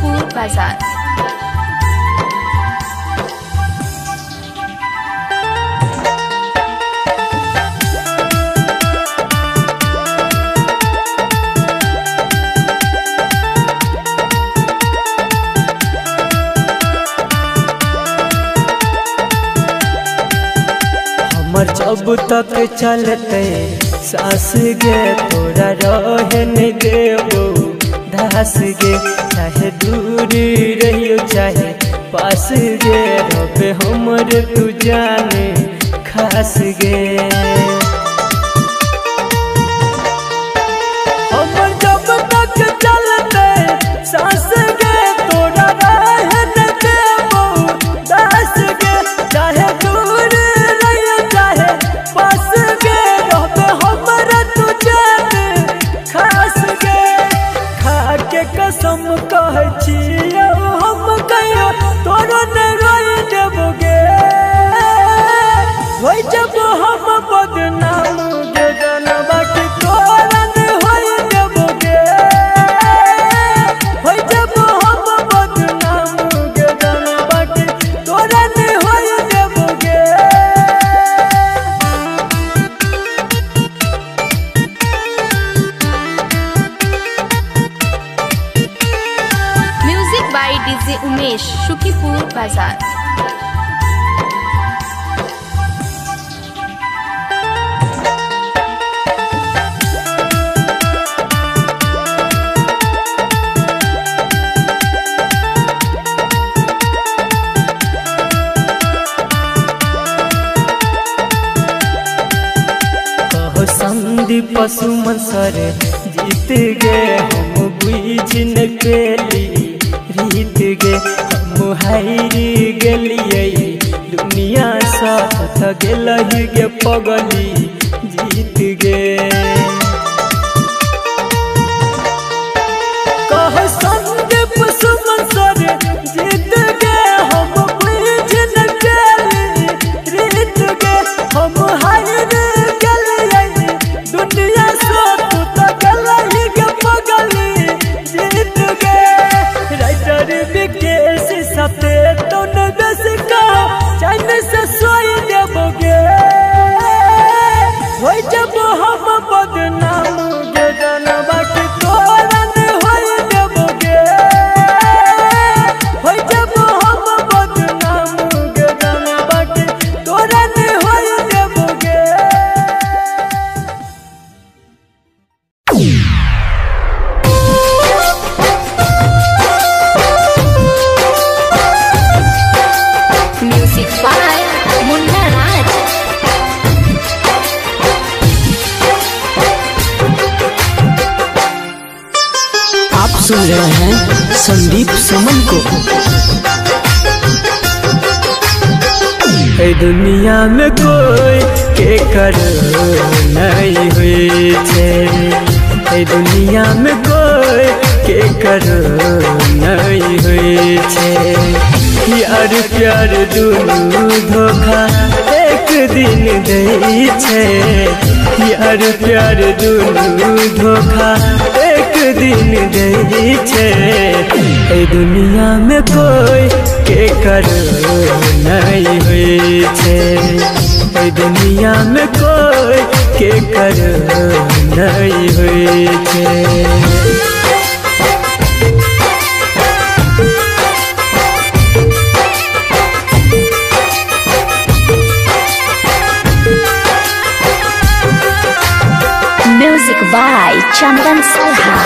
सुखीपुर बाजार। जब तक चलते सास गे तोरा रहन देबो धास गे, चाहे दूर रहियो चाहे पास गे, रबे हमर तू जाने खास गे। हमर जब तक चलते सास गे तोरा रहन देबो धास गे, चाहे दूर पास गे, रहबे हमर तू जाने खास गे। खा के कसम कहै छियौ हम कहियो तोरो नै रोइ देबो गे, होइ जेबो हम बदनाम गे जनबा के तोरा नै होइ देबो गे, होइ जेबो हम बदनाम गे जनबा के तोरा नै होइ देबो गे। बाय डीजे उमेश, सुखीपुर बाजार। कहो संदीप सुमन सर जीत गे, हम बुझ न पेली रीत गे, हम हारि गेलियै दुनिया साथ गेलही गे पगली जीत गे। कह संदीप सुमन सर जीत गे, हम बुझ न पेली रीत गे, हम हारि गेलियै दुनिया साथ गेलही गे पगली जीत गे। राइटर विकेश सते तो न बस का चैन से सोई देबो गे, होइ जेबो हम बदनाम गे जनबा के तोरा नै होइ देबो गे, होइ जेबो हम बदनाम गे जनबा के तोरा नै होइ देबो गे। म्यूजिक बाय मुन्ना राज। आप सुन रहे हैं संदीप सुमन को। ए दुनिया में कोई के कर नहीं हुई छे, ए दुनिया में कोई के कर नहीं हुई छे। यार प्यार दुनू धोखा एक दिन दै छे, यार प्यार दुनू धोखा एक दिन दै छे। ए दुनिया में कोई के कर नहीं हुई छे, ए दुनिया में कोई के कर नहीं हुई छे। म्यूजिक बाय चंदन साहा।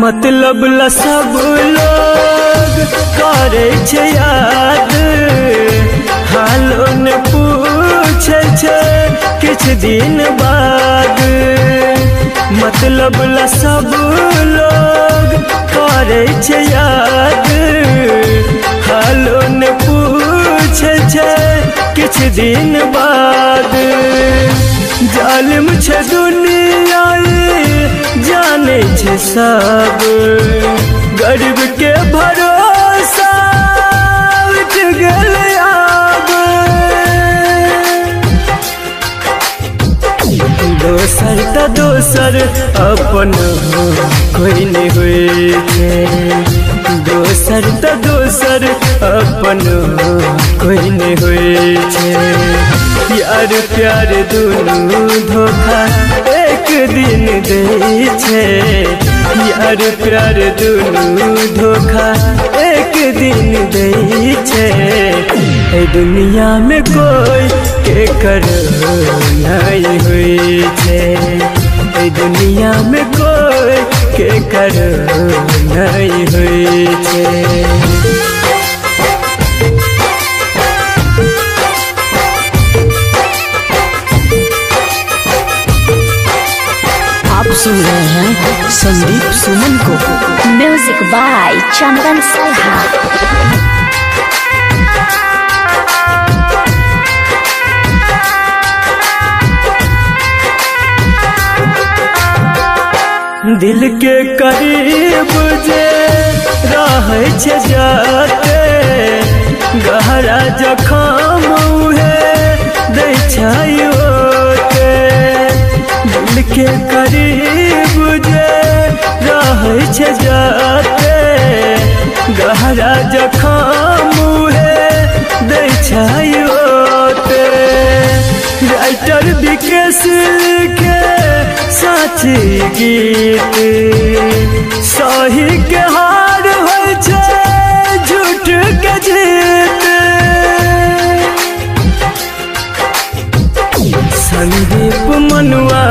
मतलब ला सब लोग करे छे याद, हालो ने पूछे छे किछ दिन बाद। मतलब ला सब लोग करे छे याद, हालो ने पूछे छे किछ दिन बाद। जालिम छे दुनिया जाने छे सब, गरीब के भरोसा उठ गेल आब। दोसर त दोसर अपन कोई नहीं होई छे। दोसर त दोसर अपन कोई नहीं होई छे। यार प्यार दुनू धोखा एक दिन दे छे। यार प्यार दुनू धोखा एक दिन दे छे। ए दुनिया में कोई के करो नहीं हुई छे। ए दुनिया में कोई के करो नहीं हुई छे। आप सुन रहे हैं संदीप सुमन को। म्यूजिक बाय चंदन सलहा। दिल के करीब जे रहै छे जाते, गहरा जखम उहे दै छै ओते। दिल के करीब जे रहै छे जाते, गहरा जखम उहे दै छै ओते। राइटर विकेश के साची गीत, सही के हार होइ छे झूठ के जीत। संदीप मनुआ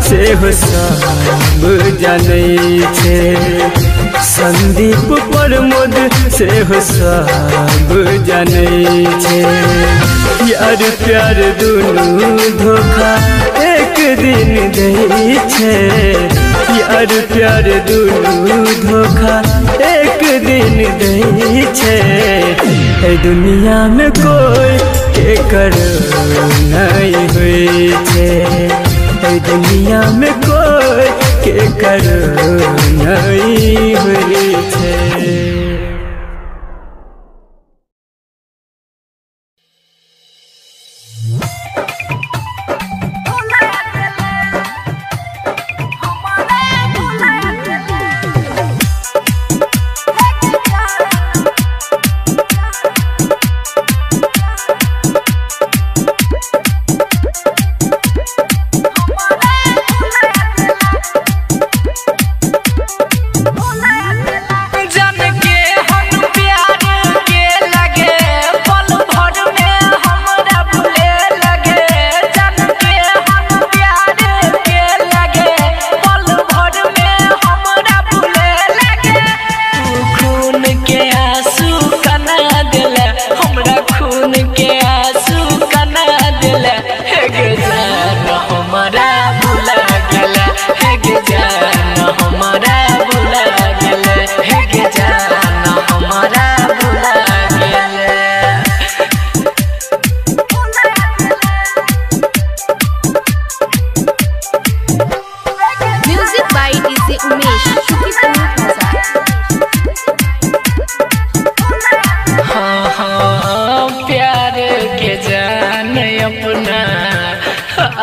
सेहो सब जानै छे। संदीप प्रमोद सेहो सब जानै छे। यार प्यार दुनू धोखा एक दिन दे छे। यार प्यार दुनू धोखा एक दिन दे छे। ए दुनिया में कोई के करो नहीं हुई छे। ए दुनिया में कोई के करो नहीं हुई छे।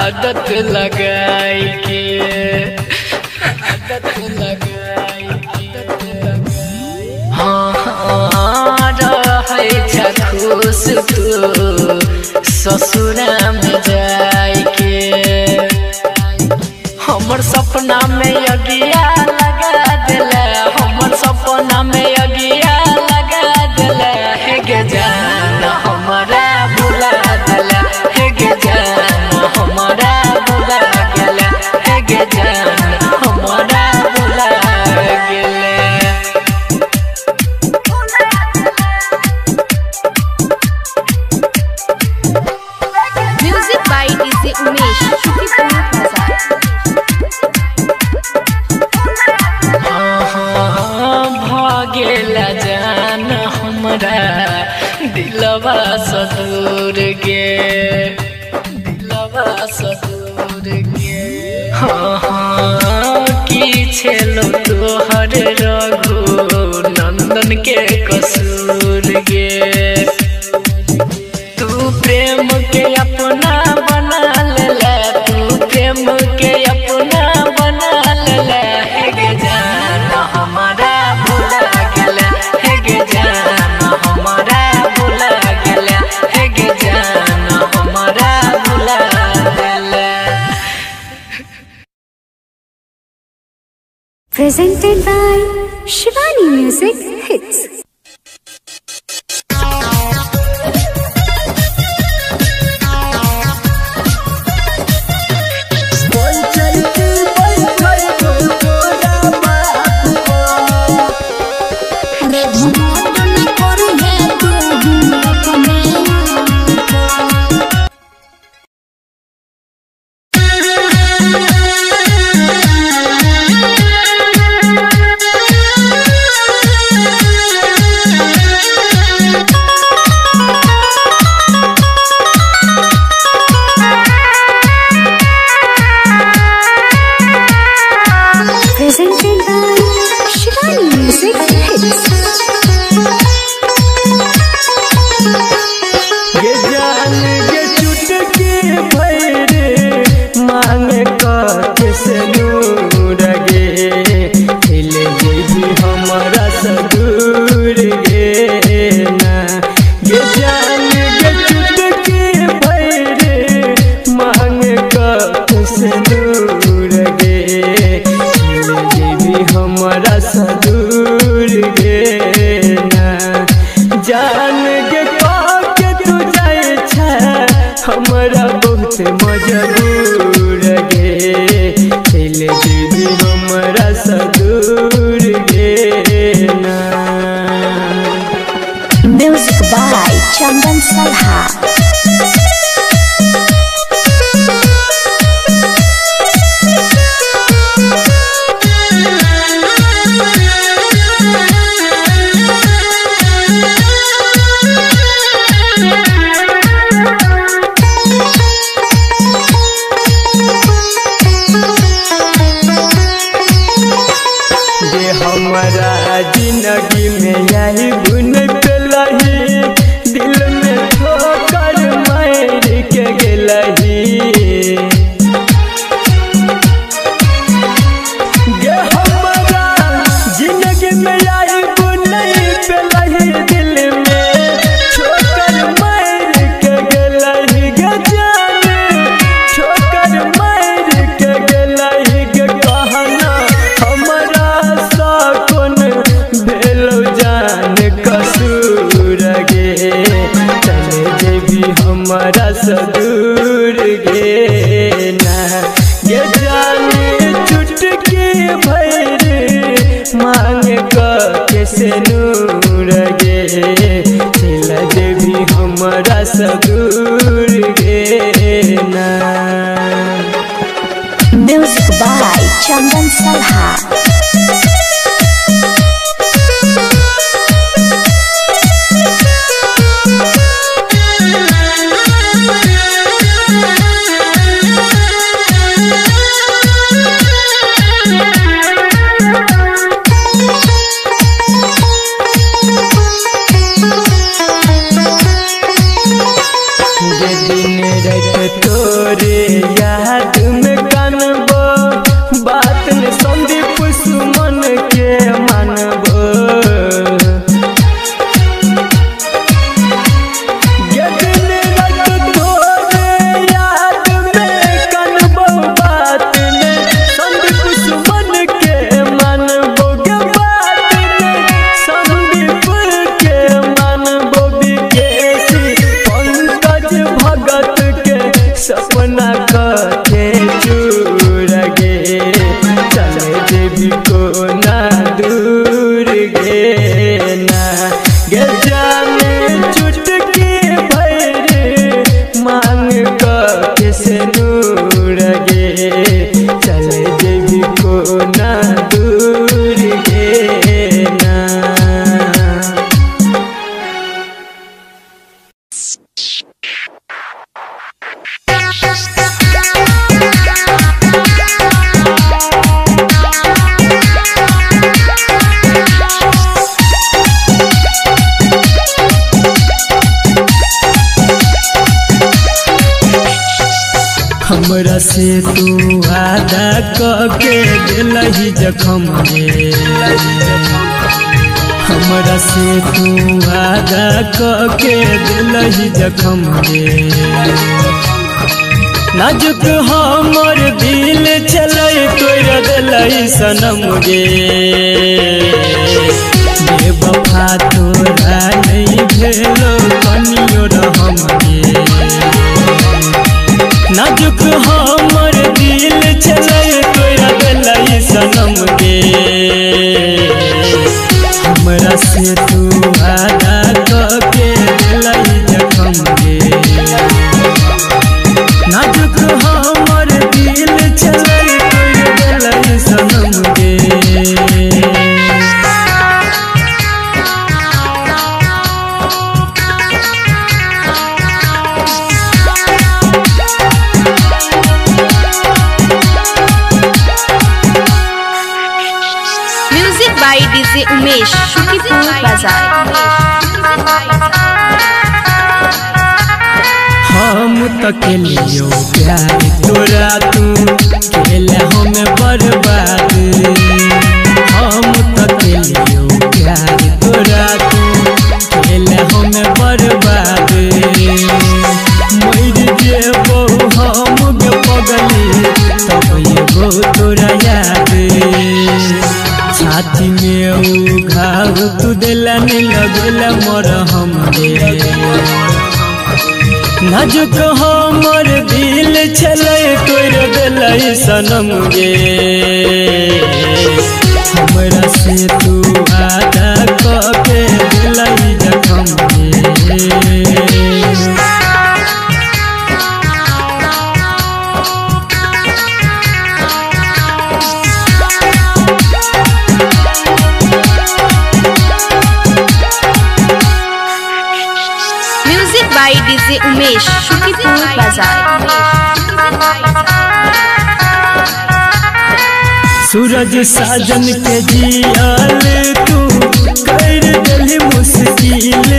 आदत लगाई के, आदत लगाई, आदत लगाई। हाँ हाँ रहै छ खुश तू ससुरा में जाई के। हमर सपना में अगिया लगा देला, हमर सपना में अगिया लगा देला। हे गे जान हमरा भुला देला, हे गे जान हमरा भुला गेला, हे गे जान हमरा भुला गेला। Music by DJ Umesh, Shukipur बाजार। हाँ हाँ भागेला जान हमरा दिलवा सदूर गे, दिलवा सदूर गे। हाँ हाँ की छेलो तोहर रघु नंदन के कसूर गे। तू प्रेम के अपना बना लेला, तू प्रेम के Presented by Shivani Music Hits. Presented by Shivani Music Hits. गे जान गे चुटकी भैरे मांगे कथे से नूर गे, चले जेबी हमरा से दूर गे ना। गे जान गे चुटकी भैरे मांगे कथे से नूर गे, चले जेबी हमरा से दूर गे ना। जान गे के तू जाए छे हमरा बहुत मजबूर गे, चले जेबी हमरा से दूर गे ना। Music by Chandan Salha. गे हमारा जिंदगी में आई बुन पेलही, दिल में ठोकर मार के गेलही। गे हमारा जिंदगी में आई बुन पेलही, दिल में ठोकर मार के गेलही। गे जान ठोकर मार के गेलही। गे कहना हमरा कोन भेलो जान कसूर गे, चले जेबी हमरा से दूर गे ना। गे जान चुटकी भैरे मांग के से नूर गे, चले जेबी हमरा से दूर गे ना। Music by Chandan Salha. गे दिन रात तोरे याद में कानबो, बात न संदीप सुमन के मानबो। गे दिन रात तोरे याद में कानबो, बात न संदीप सुमन के मानबो। गे बात न संदीप के मानबो, विकेशी पंकज भगत के सपना के चूर गे, चले जेबी कोना दूर गे ना। गे जाने चुटकी भैरे मांग के से नूर गे, चले जेबी कोना दूर गे ना। हमरा से तू वादा कके दिलही जखम गे, हमरा से तू वादा कके दिलही जखम गे। नाजुक हमर दिल चलै तोड़ देलही। सनम गे। बेवफा तोरा नहीं भेलो कनियो रहम गे। नाजुक हमर दिल छलै तोरा देलै सनम गे। हमरा से तू वादा कके देलै जखम गे। नाजुक हमर दिल छलै तोरा देलै सनम गे। By DJ Umesh, Shukipur Bazaar. हम त केलियो प्यार तोरा तू केले हम बर्बाद। हम त केलियो प्यार तोरा तू केले हम बर्बाद। मर जेबो हम गे पगली तब एगो तोरा याद। छाती में उ घाव तू देला नहीं लगेला मरहम गे। नाजुक हमर दिल छलै तोरा देलै सनम गे। हमरा से तू वादा कके देलै जखम गे। By DJ Umesh, Shukipur Bazaar. सूरज साजन के जियल तू कर दिली मुश्किल।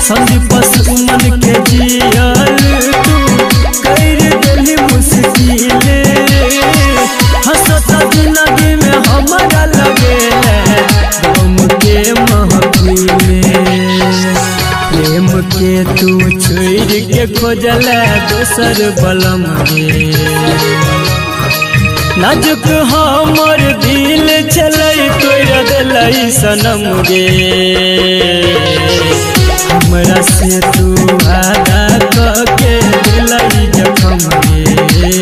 संदीप सुमन के जियल तू कर दिली मुश्किल। हंसता जिंदगी में हमारा लगे गम के महफिल। प्रेम के तू छोड़ के खोजल दोसर बलम गे। नाजुक हमर दिल छलै तोरा देलै सनम गे। हमरा से तू वादा कके देलै जखम गे।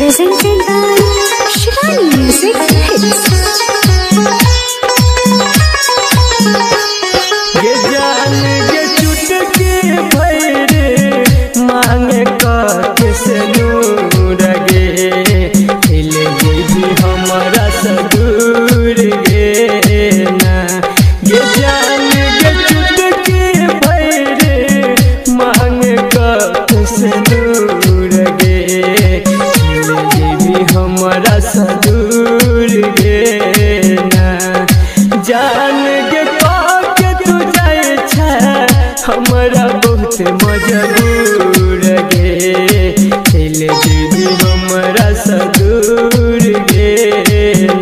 Presented by Shivani Music Hits. गे जान गे चुटकी भैरे मांगे कके से दूर गे। ले जेबी हमरा से दूर गे ना। गे जान गे चुटकी भैरे मांगे कके से दूर गे। हमरा से दूर गे ना। जान गे के तू जाए छे हमरा बहुत मजबूर गे। चल जेबी हमरा से दूर गे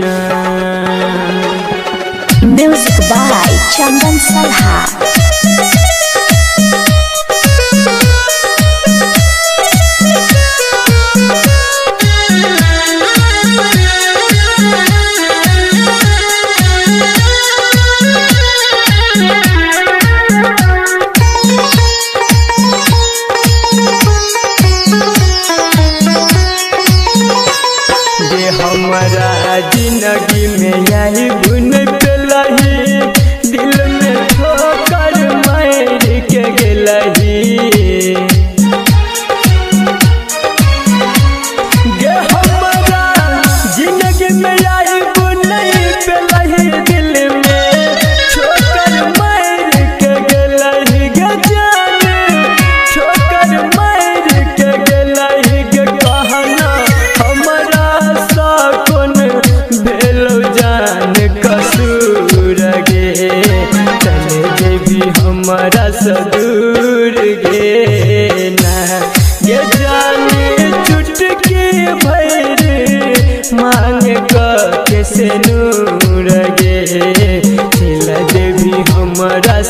ना। Music by Chandan Salha. हमारा जिंदगी में यही बुन पेलही दिल में ठोकर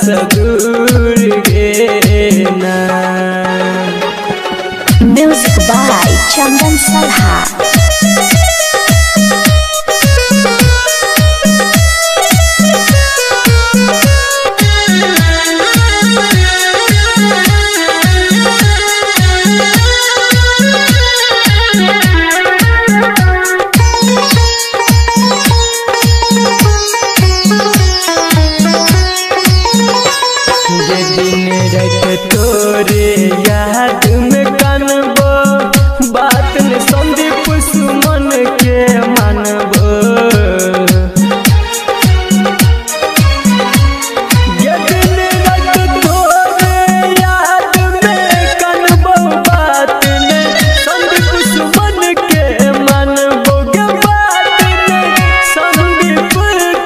से दूर गे ना। Music by Chandan Salha. तोरे याद में कानबो बात ने संदीप सुमन के मानबो ये दिन रात तोरे याद में कानबो बात ने संदीप सुमन के मानबो के बात ने संदीप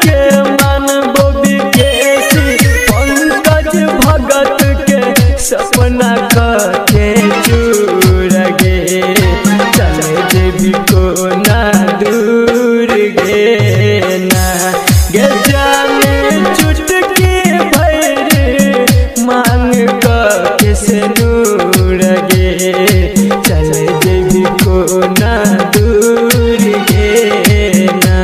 के मानबो विकेशी पंकज भगत सपना के चूर गे चले जेबी को ना दूर गे ना गे जाने चुटकी भर मांग के से नूर गे चले जेबी को ना दूर गे ना।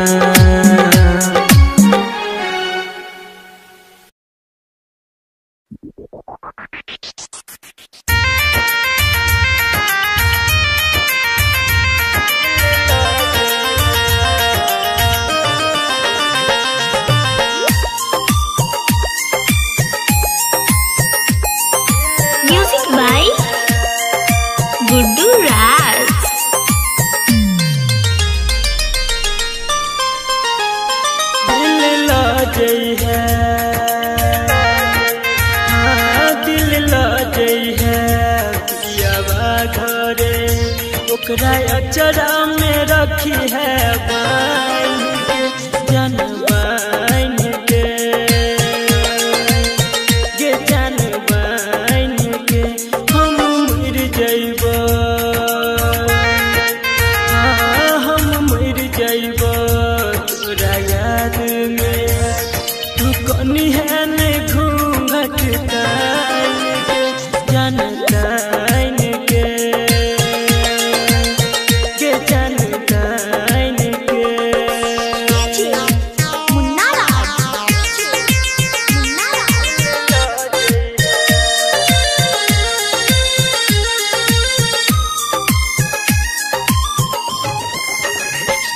Music by Guddu Raj. दिल लजई है, हाँ दिल लजई है पियावा घरे ओकरा अचरा में रखी है बाइन के जान बाइन के गे जान बाइन के हम मर जइबो, हाँ हम मर जइबो तोरा याद में तू कनी है ने घूंघट तान के जान तान के के जान तान के। मुन्ना राज। मुन्ना राज।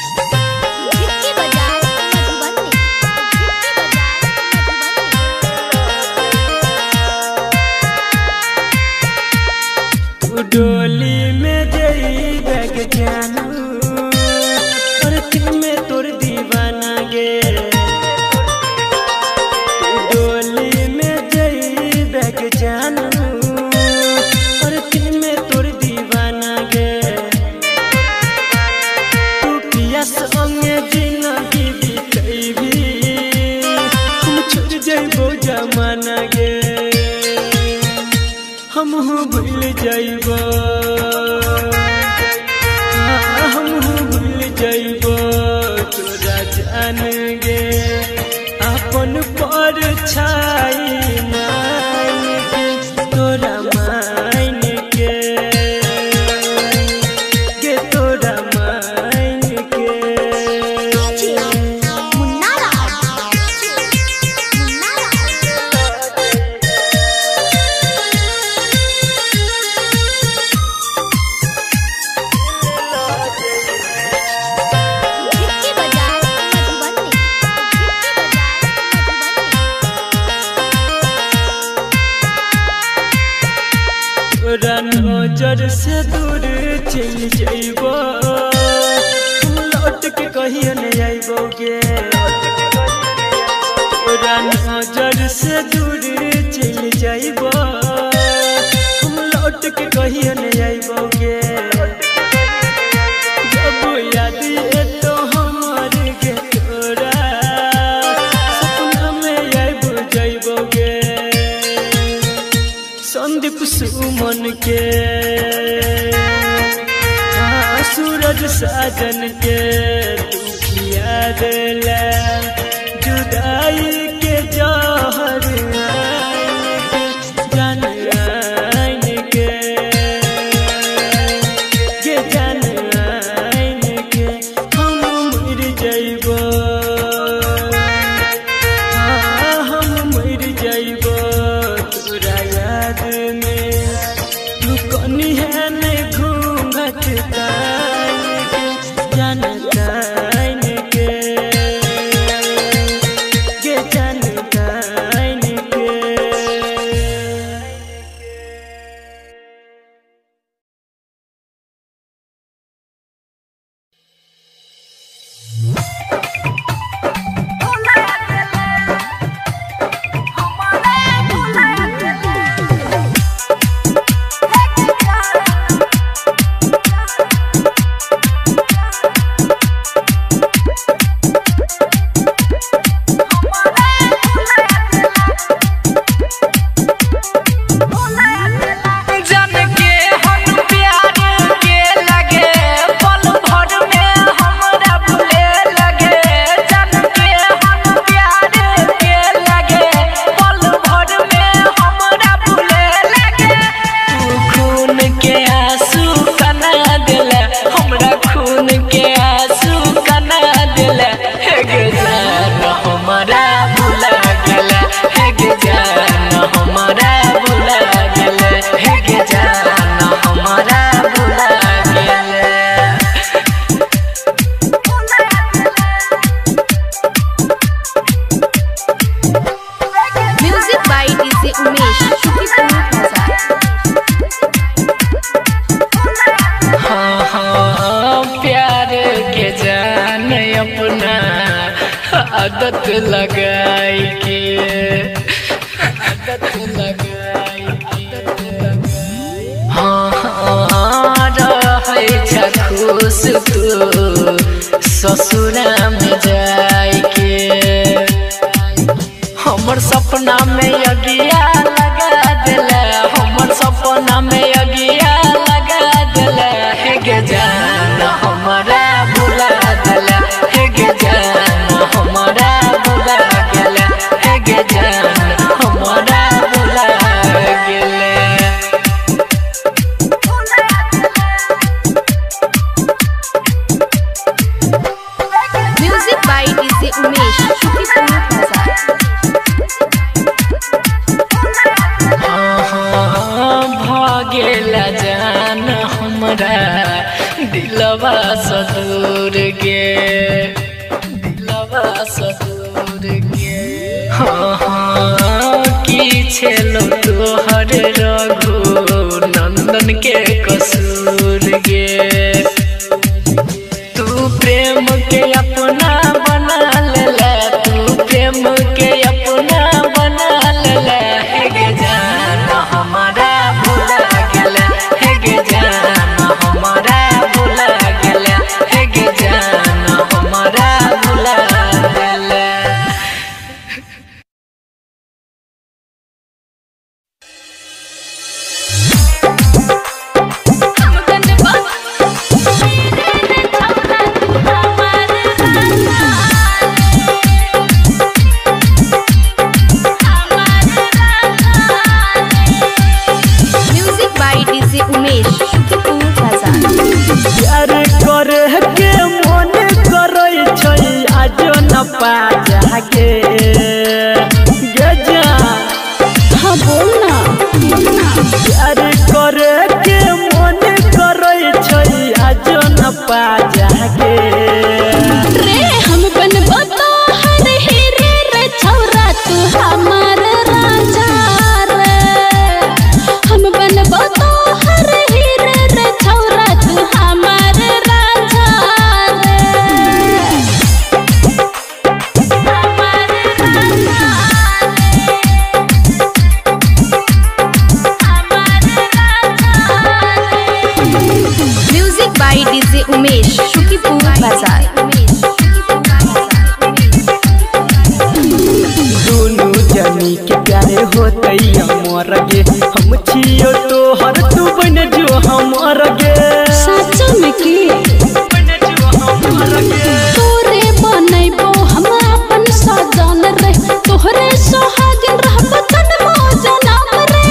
भिक्की बाजार मधुबनी। भिक्की बाजार मधुबनी। तू डोली में जइबे जानू और में तोर दीवाना गे तू डोली में जइबे जानू और में तोर दीवाना गे तू पिया संगे जिंदगी बितैबी हम छोड़ जइबो जमाना गे हमहू भूल जइबो, हमहू भूल जइबो तोरा जान गे अपन पर छाई मान के तोरा मान के गे तोरा मान के। मुन्ना राज। मुन्ना राज। भिक्की बाजार मधुबनी। भिक्की बाजार मधुबनी। तोरा नजर से दूर चल जइबो हम लौट के कहियो नहीं आइबो गे तोरा नजर से दूर चल जइबो हम लौट के कहियो नहीं आइबो गे जब याद एतो हमर गे तोरा सपना में आइबो जइबो गे संदीप सुमन के हाँ सूरज साजन के दुखिया देला जुदाई के जहर। आदत लगाई के आदत लगाई के। हाँ हाँ रहै छ खुश तू ससुरा में जाई के। हमर सपना में अगिया लगा देला, हमर सपना में अगिया लगा देला। हे गे जान हमरा भुला देला, हे गे जान हमरा भुला गेला, हे गे जान हमरा भुला गेला। Music by DJ Umesh Shukipur बाजार। भागेला जान हमरा दिलवा सदूर गे, दिलवा सदूर गे। हाँ हाँ की छेलो तोहर रघु नंदन के कसूर गे। तू प्रेम के अपना बना लेला, तू प्रेम के अपना बना लेला। हे गे जान हमरा भुला गेला, हे गे जान हमरा भुला गेला, हे गे जान हमरा भुला गेला। Music by DJ Umesh Shukipur बाजार। प्यार करे के मन करै छै आज न पा जागे गे जा। हाँ बोल ना। प्यार करे के मन करै छै आज न पा जागे। रे हम बनबो तोहर हीरे रे छौरा तू हमार राजा रे। हम बनबो तोहर हीरे रे छौरा तू हमार राजा रे। हमार राजा रे, हमार राजा रे। Music by DJ Umesh Shukipur बाजार। दोनों जनी के प्यारे होतै हमर गे, हम छियो तोहर तू बन जो हमर गे। सच में की बन जो हमर गे। तोरे बनैबो हम अपन सजन रे, तोहरे सोहागन रहबो जन्मो जनम रे।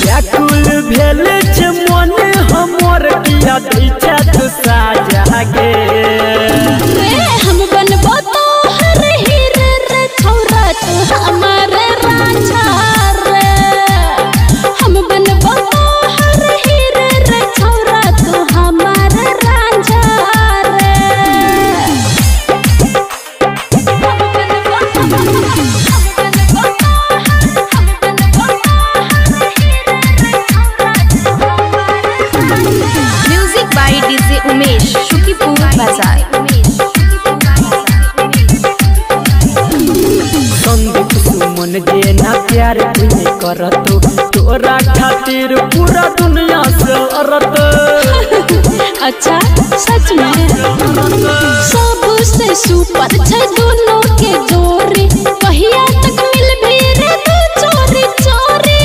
व्याकुल भेल छै मन हमर किया दै छै तू साजा गे। रे हम बनबो तोहर हीरे रे छौरा तू हमार राजा रे। हम बनबो तोहर हीरे रे छौरा तू हमार राजा रे। हम बनबो हम बनबो तोहर, हम बनबो तोहर हीरे रे छौरा तू हमार राजा। Music by DJ Umesh Shukipur बाजार। संदीप सुमन जेना प्यार तुझे करतो, तोरा खातिर पूरा दुनिया से अरत। अच्छा सच में सबसे सुपर छै दोनों के जोड़ी, कहिया तक मिलबी रे तू चोरी चोरी।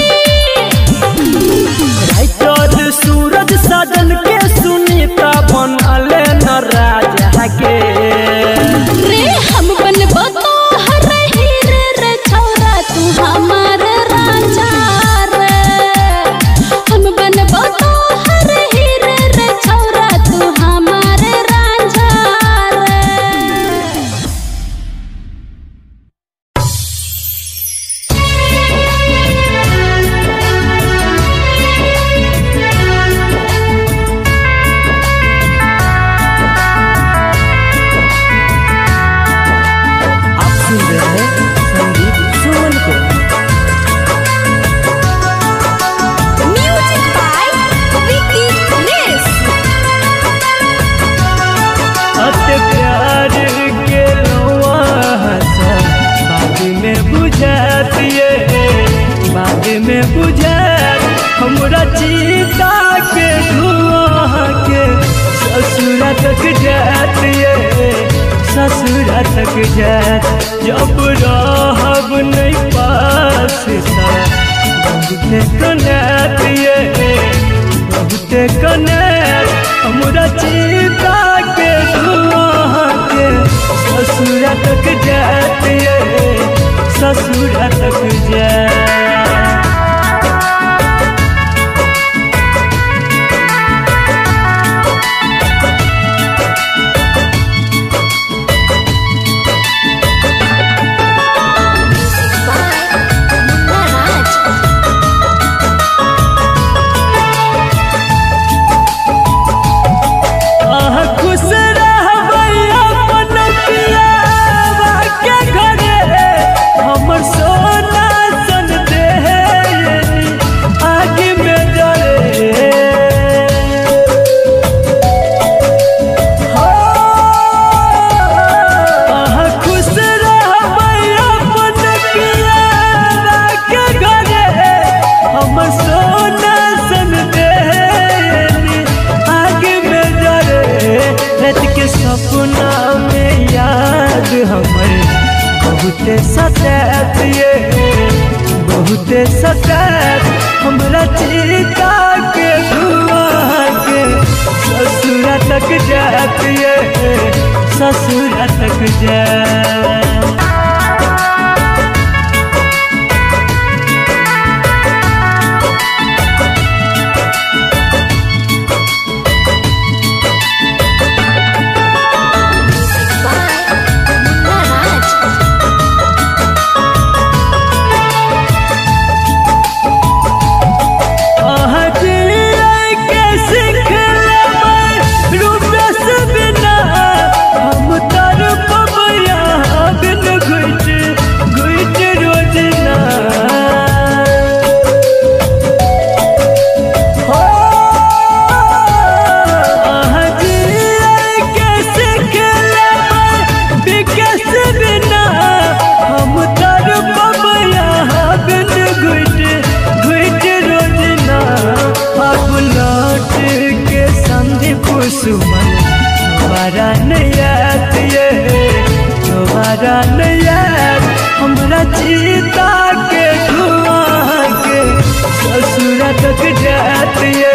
राइटर सूरज साजन के सुनीता बनले न राजा के। रे हम बनबो तोहर हीरे रे छौरा तू हमार राजा रे। हम बनबो तोहर हीरे रे छौरा तू हमार राजा रे। बुझात हमरा चिता के धुआं के ससुरा तक जात ये ससुरा तक जात। जब रहब नहीं पास बहुते कनैत ये बहुते कनैत हमरा चिता के धुआं के ससुरा तक जात ये ससुरा तक जात। सपना में याद हमर बहुते सतायत ये बहुते सतायत हमरा चिता के धुआं के ससुरा तक जात ये ससुरा तक जात। दोबारा नहीं आत ये दोबारा नहीं आत हमरा चिता के धुआं के ससुरा तक जात ये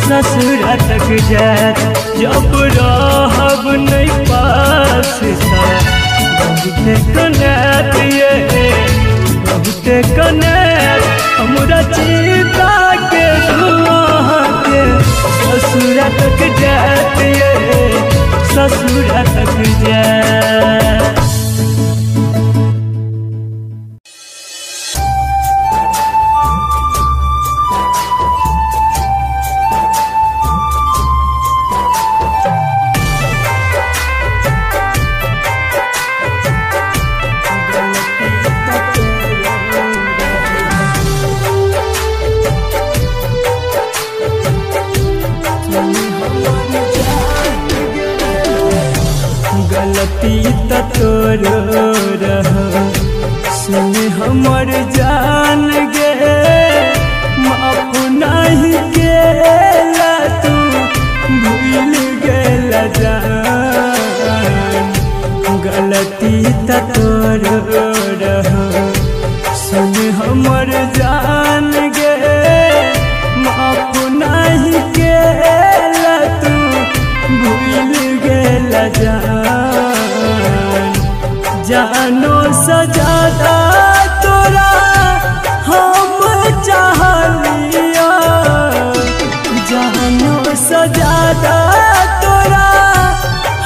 ससुरा तक जात। जब रहब नहीं पास बहुते कनैत ये बहुते कनैत हमरा चिता के धुआं के ससुरा तक जात ये ससुरा तक जात। गलती त तोरो रहो सुन हमर जान गे माफ नहीं केला तू भूल गेला जान। गलती त तोरो रहो सुन हमर जान गे माफ नहीं केला तू भूल गेला जान। जानो सजादा तोरा हम चाहलिया जानो सजादा तोरा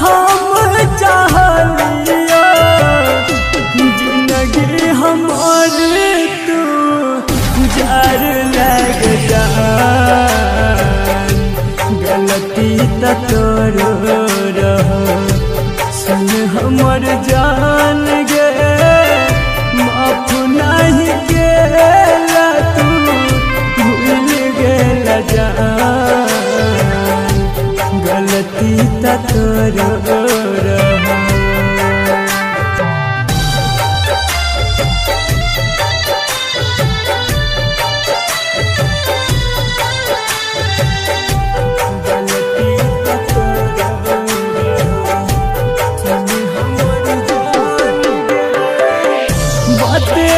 हम चाहलिया जिंदगी हमार तू जार लग जान। गलती त तोरो रहो सुन हमर जान गे माफ नहीं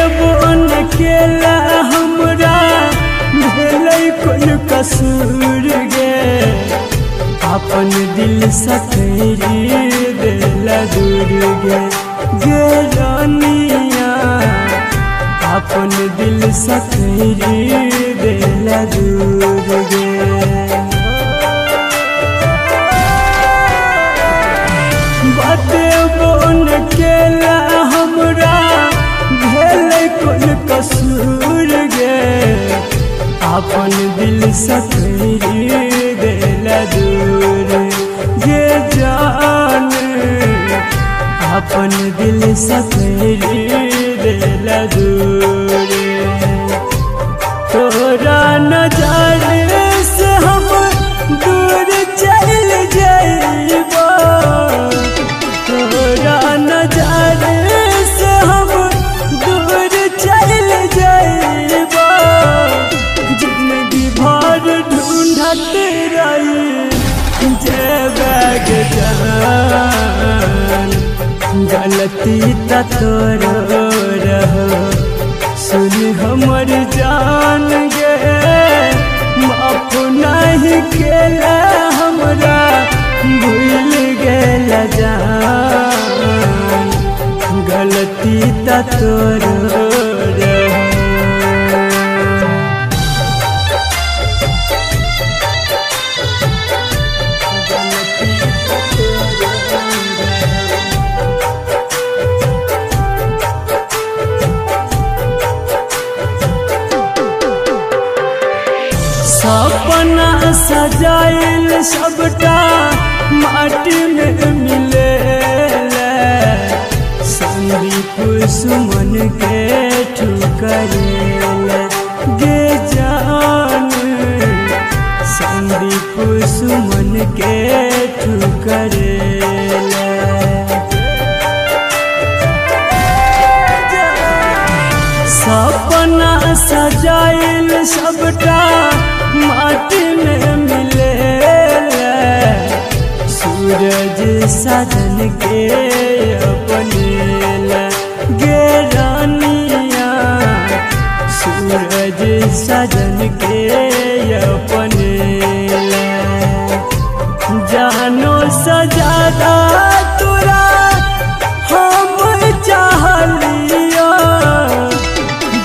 बतेबो न केला हमरा भेलै कोन कसूर गे, अपन दिल सफेरी देला दूर गे। गे रानिया अपन दिल सफेरी देला दूर गे। बतेबो न केला हमरा भेलै कोन कसूर गे, अपन दिल सफेरी देला दूर गे। जान अपन दिल सफेरी देला दूर। तोरा नजर से हम दूर चल जाइबो, तोरा नजर से हम दूर चल जाइबो, जिंदगी भर ढूंढत रही जेबे जान। गलती त तोरो रहो सुन हमर जान गे, माफ नहीं केला हमरा भूल गेला जान। गलती त तोरो रहो। सपना सजाइल सबटा माटी में मिले, संदीप सुमन के ठुकरेल गे जान। संदीप सुमन के ठुकरेल। सपना सजाइल सबटा माटी में मिले, सूरज साधन के अपने गे रानिया। सूरज साधन के अपने जानो सजादा तोरा हम चाहलिया,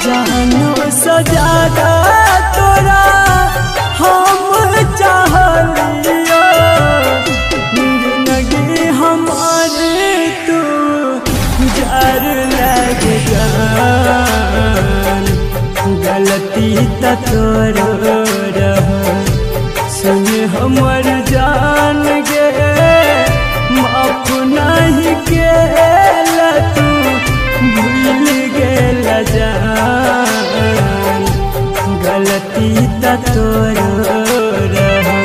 जानो सजादा तोरा हम चाहलिया, जिंदगी हमारे तू जार लग जान। गलती त तोरो रहो सुन हमर जान गे, माफ नहीं केला तू भूल गेला जान। गलती त तोरो रहो।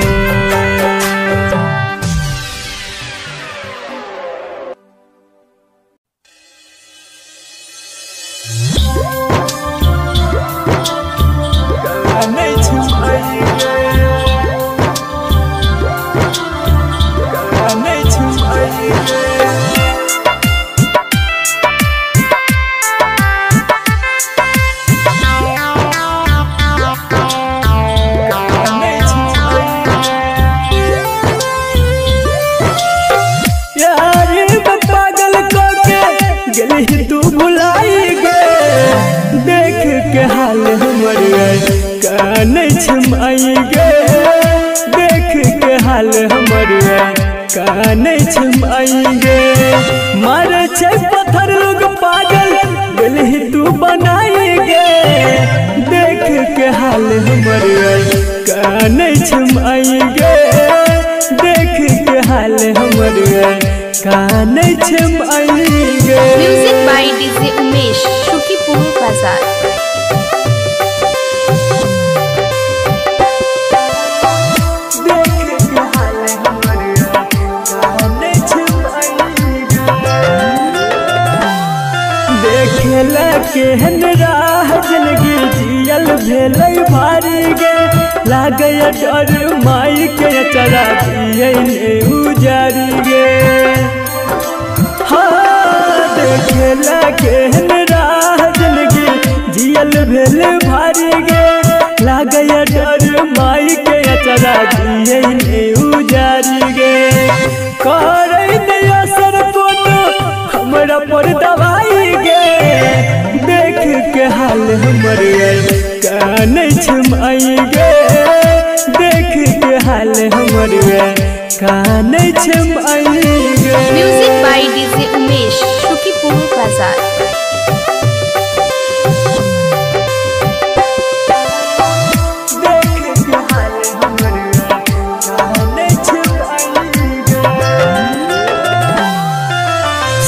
कानै गे, देख के हाल हमर कानै गे। मारे छै पत्थर लोग पागल गेलही तू बनाई गे, देख के हाल हमर कानै गे। देख के हाल हमर कानै गे। Music by DJ Umesh, Sukhipur Bazar. केहन राह जिंदगी जियल भेलै भारी गे, लागै डर माई के चरा दियै ने उजारी गे। हाँ देखेला केहन राह जिंदगी करै नै असर कोनो हमरा पर दवाई गे। देख के हाल हमर कानै छै माई गे। देख के हाल हमर कानै छै माई गे। Music by DJ Umesh, Sukhipur Bazar.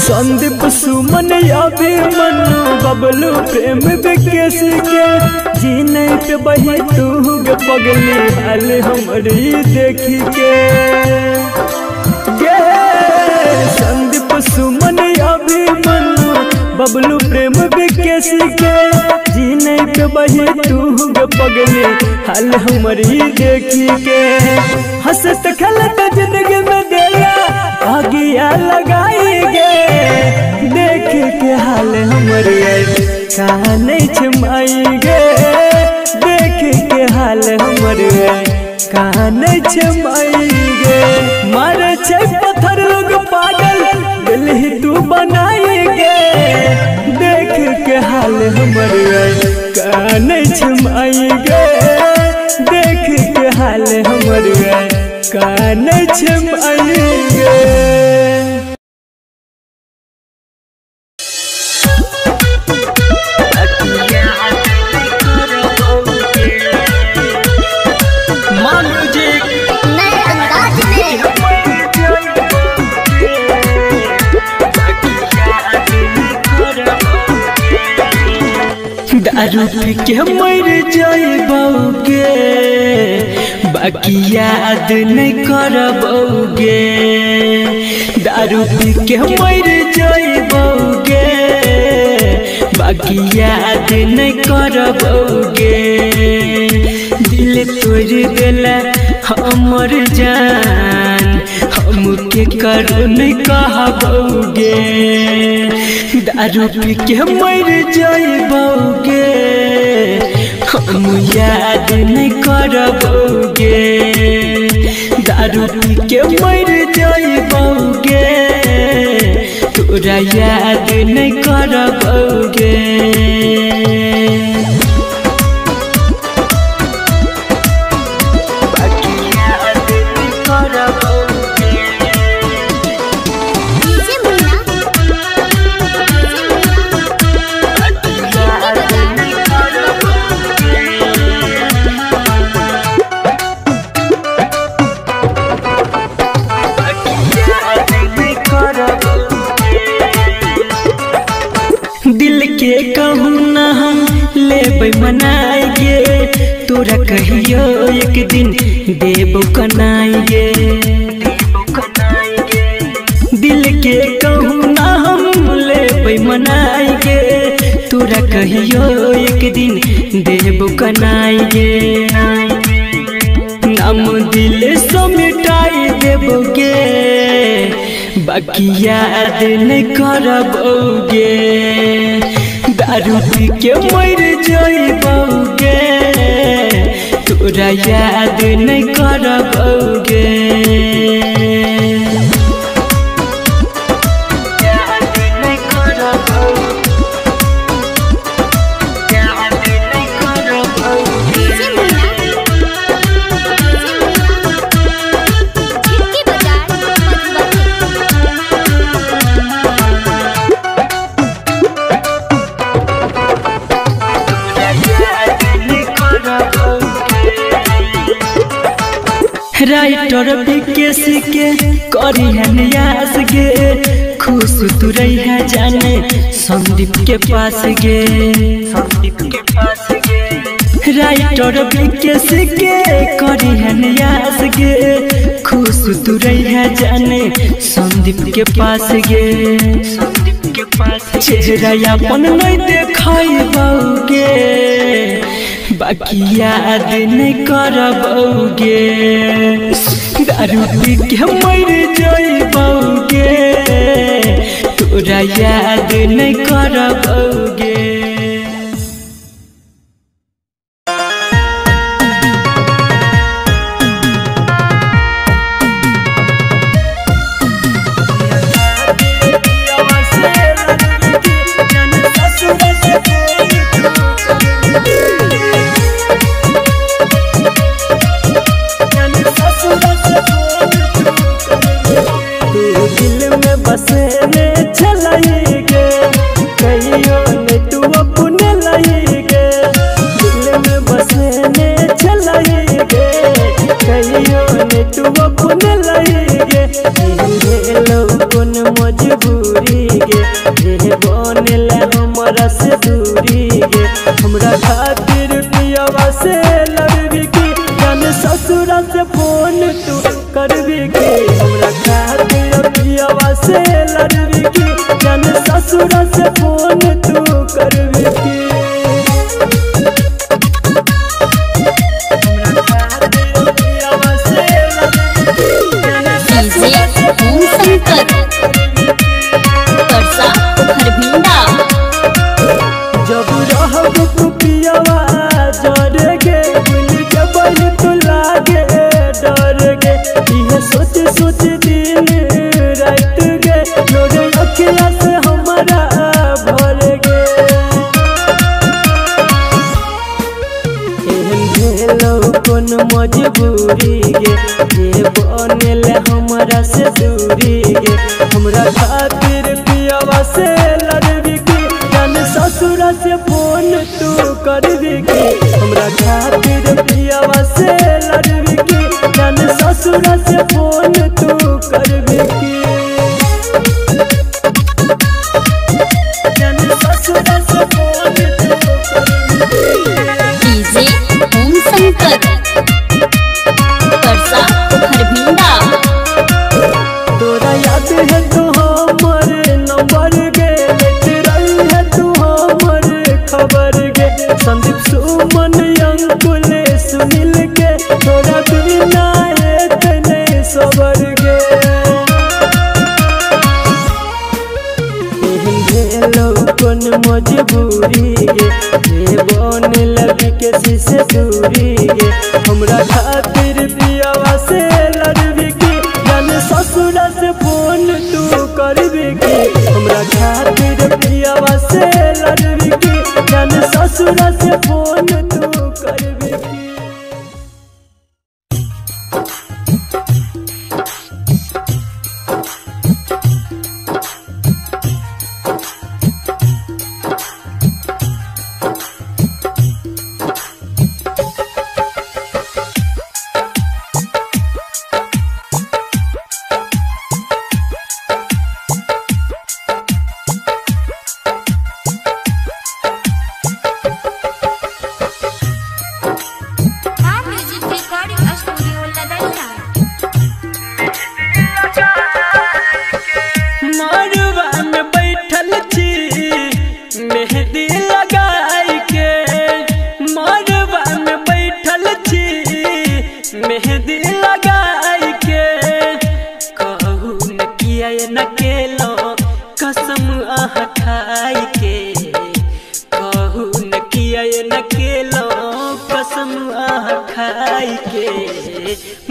Sandeep Suman Abhimanyu Bablu Prem Vikesh के जीने पे बही तू गे पगली हाल हमरी देखी के गे। संदीप सुमन अभिमन्यु बबलू प्रेम विकेश के जीने पे बही तू गे पगली हाल हमरी देखी के। हंसत खेलत जिंदगी में देला आगिया लगाई गे। देख के हाल हमर कानै छै माई गे। देख के हाल हमर कानै छै माई गे। मारे छै पत्थर लोग पागल दिल ही तू बनाई गे। देख के हाल हमर कानै छै माई गे। देख के हाल हमर कानै छै माई गे। दारू पी के मर जाइबौगे बाकी याद नहीं करबौगे। दारू पी के मर जाइबौगे बाकी याद नहीं करबौगे। दिल तोड़ देला हमर जान हमके करो नहीं कहबौगे। दारू पी के मर जाइबौगे हम याद नहीं करबौगे। दारू पी के मर जाइबौगे तोरा याद नहीं करबौगे। दिल के कहूँ ना हम लेबै मनाएंगे तोरा कहियो एक दिन देबो कनाएंगे। दिल के कहूँ ना हम लेबै मनाएंगे तोरा कहियो एक दिन देबो कनाएंगे। नाम दिल से मिटाई देबोगे बाकी याद नहीं करबौगे। दारू पी के मर जाइबौगे तोरा याद नहीं करबौगे। राइटर विकेश के करी है नियास गे खुश तू रही है जाने संदीप के पास गे। राइटर विकेश के करी है नियास गे खुश तू रही है जाने संदीप के पास गे। चेहरा अपन नहीं देखाइबौगे बाकी याद नहीं करबौगे। दारू पी के मर जाइबौगे तोरा याद नहीं करबौगे। कहियो ने तू अपने लही गे, दिल में बसने चलही गे, कहियो ने तू अपने लही गे। भेलो कोन मजबूरी गे, जे बनल हमरा से दूरी गे, हमरा खातिर पियवा से लड़बी की, जान ससुरा से फोन तू करबी की, हमरा खातिर पियवा से लड़बी की, जान ससुरा से फोन तू करबी की। हमरा खातिर पियवा से लड़बी की, जान डीजे ओम शंकर परसा हरभिंडा। जब रहब तू पियवा जर गे, भूल जबई तू लागे डर गे, इहे सोच सोच दिन रात गे, लोरे अखिया से हमारा भर गे। एहन भेलो कोन मजबूरी गे, जे बनल हमरा से दूरी गे, हमरा खातिर पियवा से लड़बी की, जान ससुरा से फोन तू करबी की, हमरा खातिर पियवा से लड़बी की, जान ससुरा से फोन तू करबी की, जान ससुरा से फोन तू करबी की। डीजे ओम शंकर परसा हरभिंडा। तोरा याद है तू हमर नंबर गे, लेते रही है तू हमर खबर गे, संदीप सुमन अंकुल सुनील के, तोरा बिना एतने सबर गे। एहन भेलो कोन मजबूरी गे, जे बनल के से दूरी गे, हमरा खातिर पियवा से लड़बी की, जान ससुरा से फोन तू करबी की, हमरा खातिर पियवा से लड़बी की, जान ससुरा से फोन तू करबी की।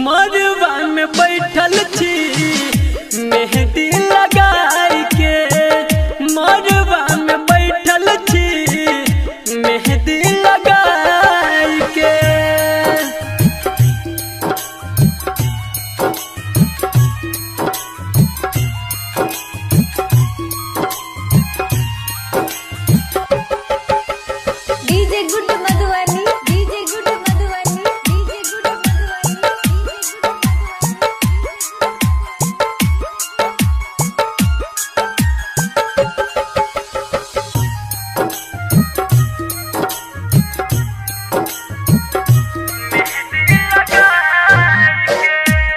मरवा में बैठल छी मेहंदी लगाई के, मरवा में बैठल छी मेहंदी लगाई के। DJ good Madhubani, DJ good Madhubani, DJ good Madhubani, DJ good Madhubani.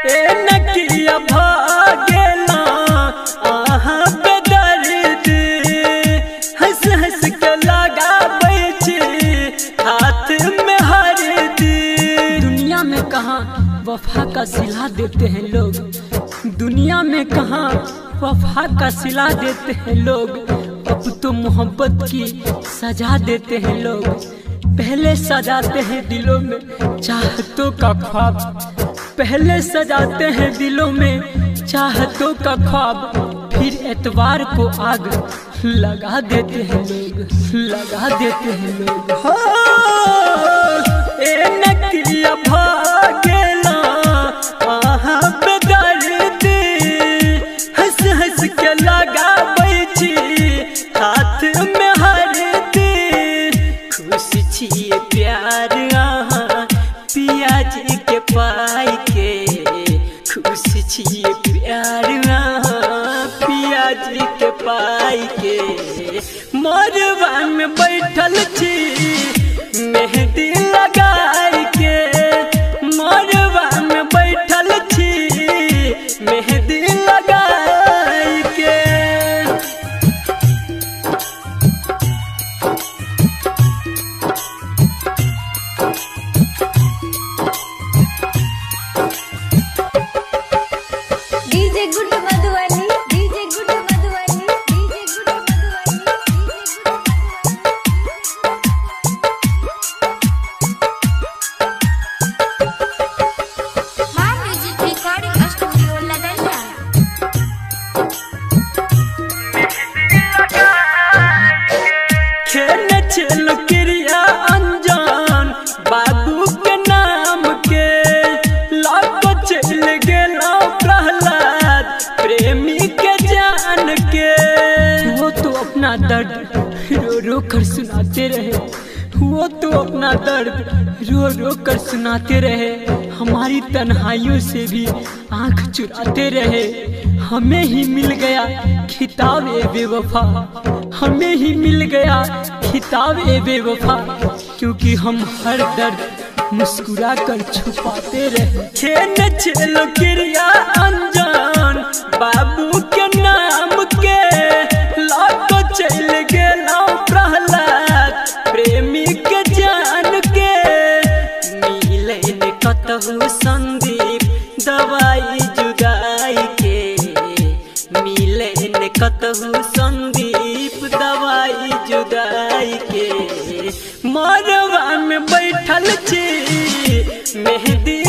ए नकिया भागेला आहा पे दर्द, हंस हंस के लगाबै छी हाथ में हरदी। दुनिया में कहाँ वफा का सिला देते हैं लोग, दुनिया में कहाँ वफा का सिला देते हैं लोग, अब तो मोहब्बत की सजा देते हैं लोग। पहले सजाते हैं दिलों में चाहतों का ख्वाब, पहले सजाते हैं दिलों में चाहतों का ख्वाब, फिर एतवार को आग लगा देते हैं लोग, लगा देते हैं लोग। हो ए नकिया भागेला आहा पे दर्द, हंस हंस के लगाबै छी हाथ में मरवा में बैठल छी मेहंदी लगाई के, मरवा में बैठल छी मेहंदी लगाई के। DJ good Madhubani, DJ good Madhubani, DJ good Madhubani, DJ good Madhubani. Maa music recording studio Ladania. खेल छेल क्रिया अनजान बाबू के नाम के, लग चल गेलो प्रहलाद प्रेमी के जान के। वो तो अपना दर्द रो रो कर सुनाते रहे, वो तो अपना दर्द रो रो कर सुनाते रहे, हमारी तन्हाइयों से भी आंख चुराते रहे। हमें ही मिल गया खिताब ए बेवफा, हमें ही मिल गया खिताब ए बेवफा, क्योंकि हम हर दर्द मुस्कुरा कर छुपाते रहे। छेन छेलो क्रिया अनजान बाबू के नाम के, लग चल गेलो प्रहलाद प्रेमी के जान के। मिले न कतहु संदीप दवाई जुदाई के, मिले न कतहु संदीप दवाई जुदाई के। मरवा में बैठल छी मेहंदी